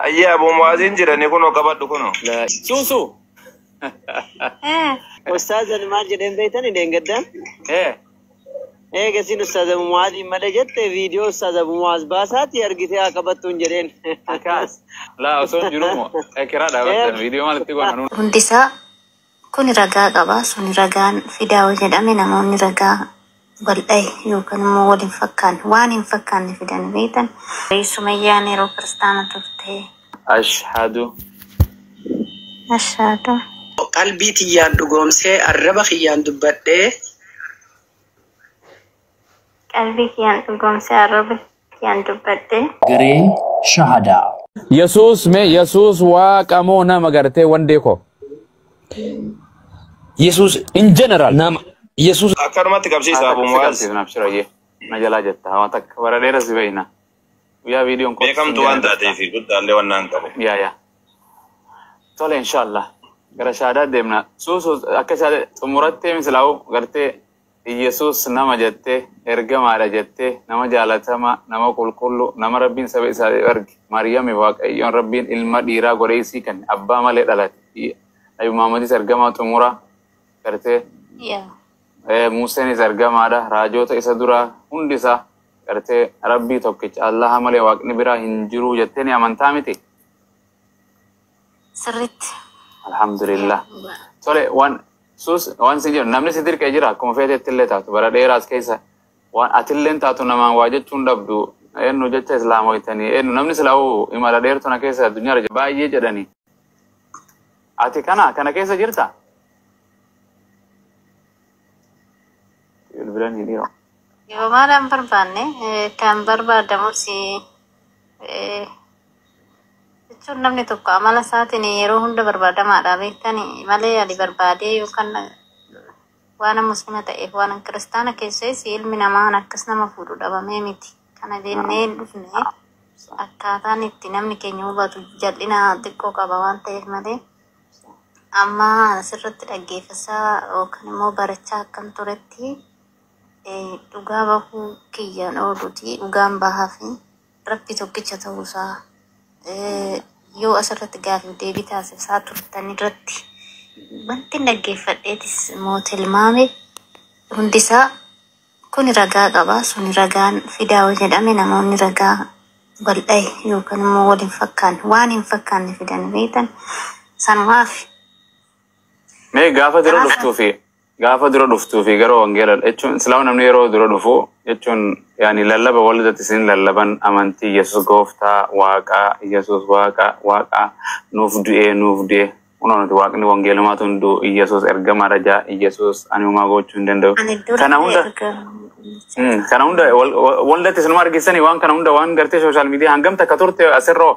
Ayyee Abu Mu'aaziin jirani kunoo qabadhu kunoo. Suusu. Ustaazan maal jedheen beektani deengaddaan? Eegasiin Ustaaz Abu Mu'aaziin malee jette viidiyoo Ustaaz Abu Mu'aaz baasaati argitee haa qabattuun jedheen. Akkas. Laa osoo hin jiru moo ekeraa dhaabattan viidiyoo maalitti goona nuun. Hundisaa kuni ragaa qaba. Suni ragaan fidaa yoo jedhame namoonni ragaa wal dhahe yookaan immoo wal hin fakkaanne waan hin fakkaanne fidan beektan. Sumayyaan yeroo kiristaana turte. Ashhadu. Ashhadu. Qalbii tiyyaan dhugoomsee arraba kiyyaan dubbadhee. Qalbii kiyyaan dhugoomsee arraba kiyyaan dubbadhee. Garee Shahadaa. Yesuus mee Yesuus waaqa moo nama gartee wandee koo? Yesuus In general. nama Yesuus Akkanumatti qabsiisa Abu Si Mu'aaz. qabsiifna abshira ayyee. Na jalaa jetta waan takka bara dheera si beeyna. Guyyaa viidiyoon kootu Beekamtu waan taateef guddaallee waan naan qabu. Yaa yaa. Tole inshallah. Gara shaadaa deemna. Suusu akka shaadaa xumurattee mislaa'u gartee Iyesuus nama jettee ergamaadha jettee nama jaalatamaa nama qulqulluu nama rabbiin saba isaa erge Maariyaami Waaqayyoon rabbiin ilma dhiiraa godhee isii kenne abbaa malee dhalate. Nabi Muhammadis ergamaa xumuraa gartee Museenis ergamaadha raajoota isa duraa hundi isaa gartee rabbii tokkicha Allaha malee waaqni biraa hin jiru jettee ni amantaa miti. Sirriitti. Alhamdulillah. Tole waan sus waan sin jedhu namni si dirqee jira akkuma feetetti illee taatu bara dheeraas keessa waan atillee taatu namaan waa jechuun dhabdu eenyu jecha islaamoytanii eenyu namni silaa'uu imala dheertu na keessa addunyaa baay'ee jedhanii. Ati kana kana keessa jirta? Bilbilan hin dhiiroo. Yoo maal hin barbaanne kan barbaadamus jechuun namni tokko amala isaatiin yeroo hunda barbaadamaadha beektani malee ani barbaadee yookaan waan muslima ta'eef waan kiristaana keessas ilmi namaa akkas nama fuudhu dhabamee miti. Kana jennee hin dhufne akkaataan itti namni keenya hubatu jal'ina xiqqoo qaba waan ta'eef malee amma asirratti dhaggeeffachaa yookaan immoo barachaa akkam turetti dhugaa bahuu kiyyaan ooluti dhugaan bahaa fi rabbi tokkicha ta'uusaa yoo asirratti gaafiif deebii taasisaa turtan irratti wanti dhaggeeffadheetis immoo tilmaame hundisaa kuni ragaa qaba. Suni ragaan fidaa yoo jedhame namoonni ragaa wal dhahe yookaan immoo wal hin fakkaanne waan hin fakkaanne fidan beektan sanumaaf. Mee gaafa dura dhuftuu fi gaafa dura dhuftuu fi gara wangeela jechuun islaama namni yeroo dura dhufu jechuun yaani lallaba walirratti isin lallaban amantii Yesuus gooftaa waaqaa Yesuus waaqa waaqaa nuuf du'ee nuuf du'e kunoo nuti waaqni wangeelumaatu hunduu Yesuus ergamaa rajaa Yesuus ani homaa gochuu hin danda'u. Ani dura Kana hunda erga kana hunda waldatti isinuma argisanii waan kana hunda waan gartee sooshaal miidiyaa hangam takka turte asirroo.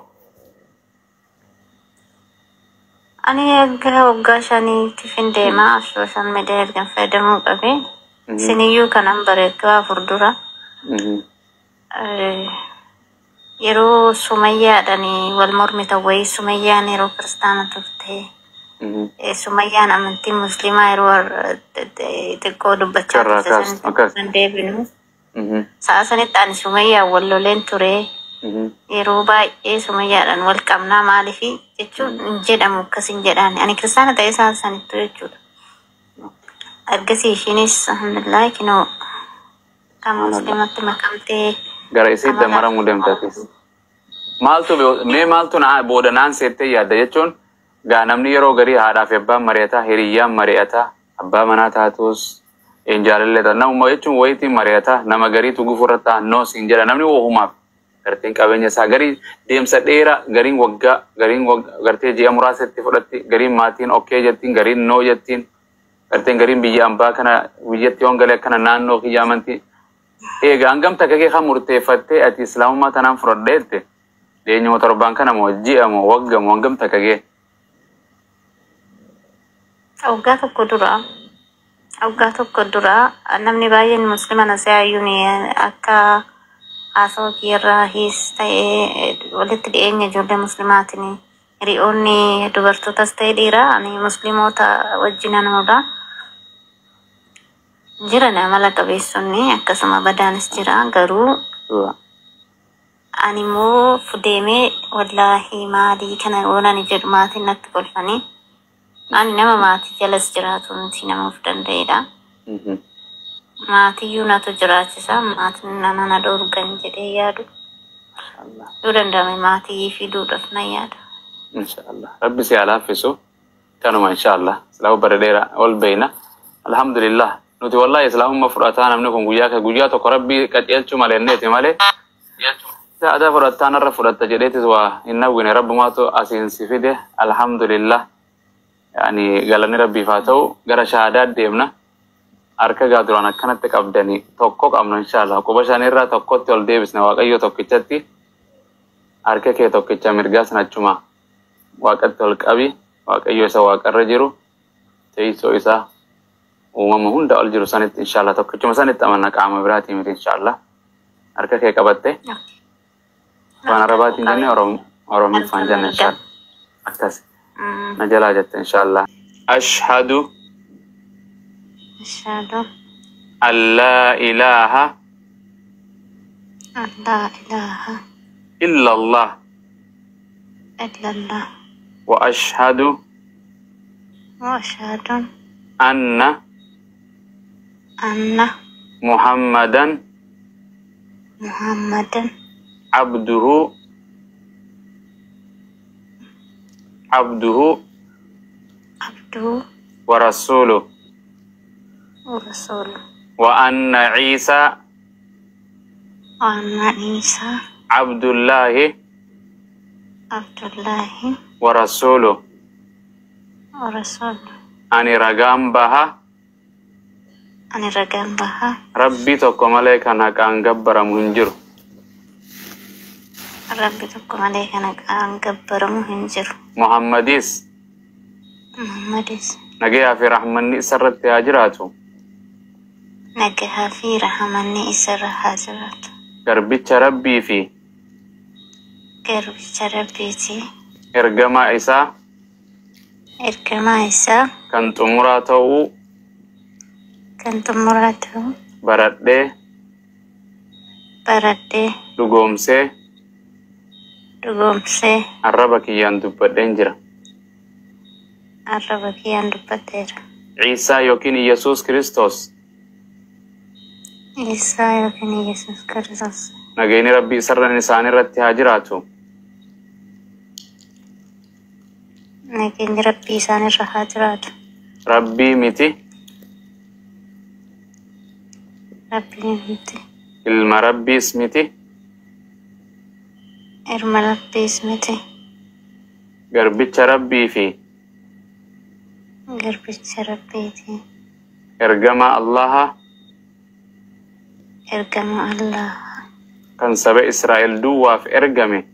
Ani erga waggaa shaniitiif hin deemaa sooshaal miidiyaa erga fayyadamuu qabe. Isiniyyuu kanan bare waggaa afur dura. Yeroo Sumayyaadhaan wal mormitan wayii Sumayyaan yeroo kiristaana turte. Sumayyaan amantii musliimaa yeroo xiqqoo dubbachaa Carraa turte kaas sanitti akkas. kan deebinu. Sa'a sanitti ani Sumayyaan wal loleen ture. Yeroo baay'ee Sumayyaadhaan wal qabnaa maaliifi jechuun hin jedhamu akkas hin jedhaan. Ani kiristaana ta'ee sa'a sanittu jechuudha. Ergasii ishiinis alhamdulillah kinoo kan musliimatti makamtee Gara isiitti amala dammaramuu deemtatis. Maaltu mee maaltu na booda naan seettee yaadda jechuun gaa namni yeroo garii haadhaa fi abbaan mari'ataa hiriyyaan mari'ataa abbaa manaa taatus hin jaalallee ta'a namuma jechuun wayitiin mari'ataa nama gariitu gufurra ta'a noos hin jedha namni wohumaaf garteen qabeenya isaa garii deemsa dheeraa gariin waggaa gariin gartee ji'a muraasa itti fudhatti gariin maatiin okkee jettiin gariin noo jettiin garteen gariin biyya ambaa kana biyyatti yoon galee akkana naannoo kiyya amantii eega hangam takka kee kan murteeffattee ati islaamummaa tanaan fudhadheette dhiyeenyuma torbaan kana moo ji'a moo wagga moo hangam takka kee Waggaa tokko dura waggaa tokko dura namni baay'een muslima na se'ayyuun akka haasawaa kiyyarraa hiis ta'ee walitti dhiyeenya ijoollee muslimaatiin hiriyoonni dubartootas ta'e dhiiraa ani musliimoota wajjinan oola. Jiran amala qabeessonni akkasuma badaanis jira garuu Ani immoo deemee wallaahi maalii kana oolani jedhu maatiin natti kolfanii. Ani nama maatii jalas jiraatu miti, nama of danda'edha. Maatiyyuu natu jiraachisa. Maatiin nama na dhoorgan jedhee yaadu. Allah. Yoo danda'ame maatii fiduudhaaf nan yaada. Inshallah. Rabbi si haa laaffisu. Kanuma inshallah. Silaa bara dheeraa ol beeyna. Alhamdulillah. Nuti wallahi islaamummaa fudhataa namni kun guyyaa guyyaa tokko Rabbi qajeelchuu malee inneeti malee. Aadaa fudhattaa narra fudhatta jedheetis waa hin hawwine, Rabbumaatu asiin si fide, alhamdulillah. Yani galanni Rabbiif haa ta'u, gara shahaadaa deemna. Harka gaa duraan akkanatti qabdanii tokko qabnu inshallah. Quba shanirraa tokkotti ol deebisna Waaqayyo tokkichatti. Harka kee tokkicha mirgaa sanachuma Waaqatti ol qabi, Waaqayyo isa waaqarra jiru, teessoo isaa uumama hunda ol jiru sanitti inshallah, tokkichuma sanitti amanna, qaama biraatii miti inshallah. Harka kee qabatte afaan Arabaatiin jenne, Oromiffaan jenne inshallah. Akkas na jalaa jette inshallah. Ashhadu Ashhadu an laa ilaaha an laa ilaaha illa Allah illallah wa ashhadu wa ashhadu anna anna Muhammadan Muhammadan abduhu abduhu wa rasuluh wa rasuluh wa anna Isa wa anna Isa abdullahi abdullahi wa rasuluh wa rasuluh. Ani ragaan baha Ani ragaan baha Rabbii tokko malee kan haqaan gabbaramu hin jiru. Rabbi tokko malee kan haqaan gabbaramu hin jiru. Muhammadis Muhammadis nagayaa fi rahmanni isarratti haa jiraatu. Nagahaa fi rahamanni isarra haa jiraatu. Garbicha Rabbii fi Garbicha Rabbiiti. ergamaa isaa Ergamaa isaa kan xumuraa ta'uu kan xumuraa ta'u baradhee baradhee dhugoomsee dhugoomsee arraba kiyyaan dubbadheen jira. Arraba kiyyaan dubbadheera. Ciisaa yookiin Iyyasuus Kiristoos Isaa yookiin Yesuus Kiristoos nageenyi Rabbii isarra isaanirratti haa jiraatu. Nageenyi Rabbii isaanirra haa jiraatu. Rabbii miti, Rabbii miti. Ilma Rabbiis miti, Ilma Rabbiis miti. Garbicha Rabbii fi Garbicha Rabbiiti. ergamaa Allaha Ergama Allah kan saba Israa'el duwwaaf ergame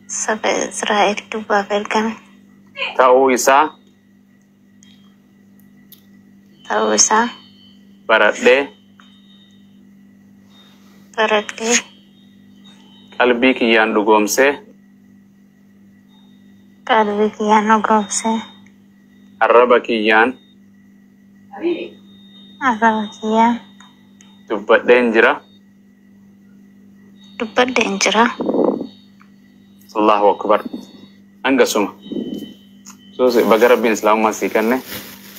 saba Israa'el duwwaaf ergame ta'uu isaa ta'uu isaa baradhee baradhee qalbii kiyyaan dhugoomsee qalbii kiyyaan dhugoomsee arraba kiyyaan arraba kiyyaan dubbadheen jira. Dubbadheen jira. Allahu akbar. Hangasuma. Suusi baga Rabbiin islaamummaa sii kenne,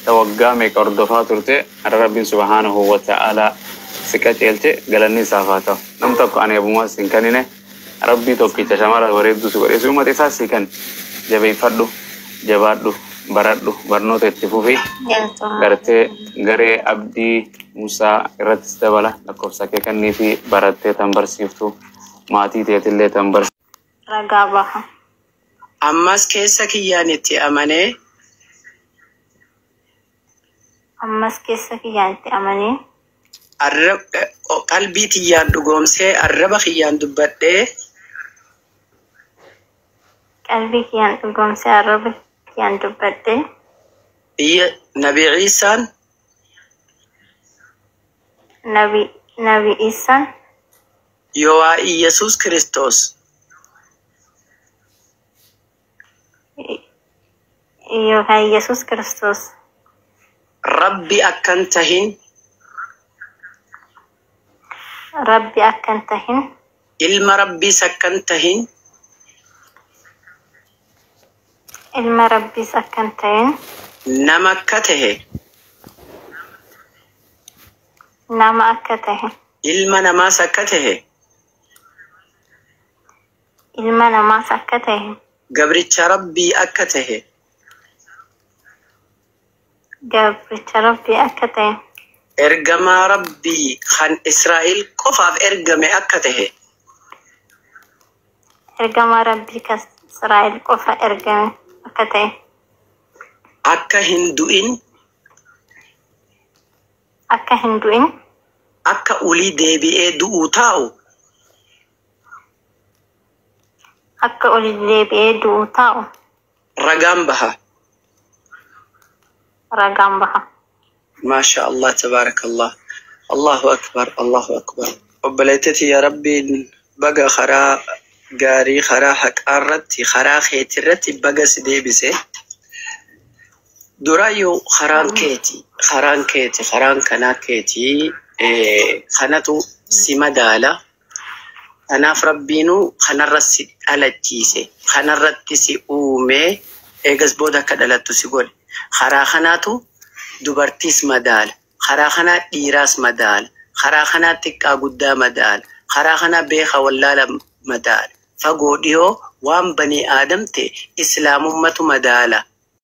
ta waggaa meeqa hordofaa turte har'a Rabbiin subhaanahu wa ta'aalaa si qaceelche, galanni isaaf haa ta'u. Nam tokko ani abumaa siin kennine, Rabbii tokkicha shamara bareedduu si godhe si uummata isaa sii kenne. Jabeeffadhu, jabaadhu, baradhu, barnoota itti fufi. Galatooma. Gartee garee Abdii Musaa irrattis dabala lakkoofsa kee kennii fi barattee tan barsiiftu maatii teetillee tan barsiiftu. Ragaa baha. Ammas keessa kiyyaan itti amanee Ammas keessa kiyyaan itti amanee qalbii tiyyaan dhugoomsee arraba kiyyaan dubbadhee qalbii kiyyaan dhugoomsee arraba kiyyaan dubbadhee Nabi Ciisaan Nabi Isaan yoo'aa Iyyasuus Kiristoos yookaan Yesuus Kiristoos Rabbi akkan tahin Rabbi akka hin tahin. Ilma Rabbiis akka hin tahin. Ilma Rabbiis akka hin tahin. Nama akka tahe. Nama akka tahe. Ilma namaas akka tahe. Ilma namaas akka tahe. Gabricha Rabbii akka tahe. Gabricha Rabbii akka tahe. Ergamaa Rabbii kan Israa'el qofaaf ergame akka tahe. Ergamaa Rabbii kan Israa'el qofa ergame akka ta'e. Akka hin du'in. Akka hin du'in. Akka olii deebi'ee du'uu taa'u. Akka olii deebi'ee du'uu taa'u. Ragaan baha. Ragaan baha. Maasha Allah, tabaarakallah. Allahu akbar, Allahu akbar. Obboleettitii yaa Rabbiin baga karaa gaarii, karaa haqaa irratti, karaa keetii irratti baga si deebise. Duraayyuu karaan keeti, karaan keeti, karaan kanaa keeti, kanatu si madaala. Kanaaf Rabbiinuu kanarra si dhalachiise, kanarratti si uume, eegas booda akka dhalattu si godhe. Karaa kanaatu dubartiis madaala, karaa kanaa dhiiraas madaala, karaa kanaa xiqqaa guddaa madaala, karaa kanaa beekaa wallaala madaala. Fagoo dhiyoo waan banii aadam ta'e islaamummatu madaala.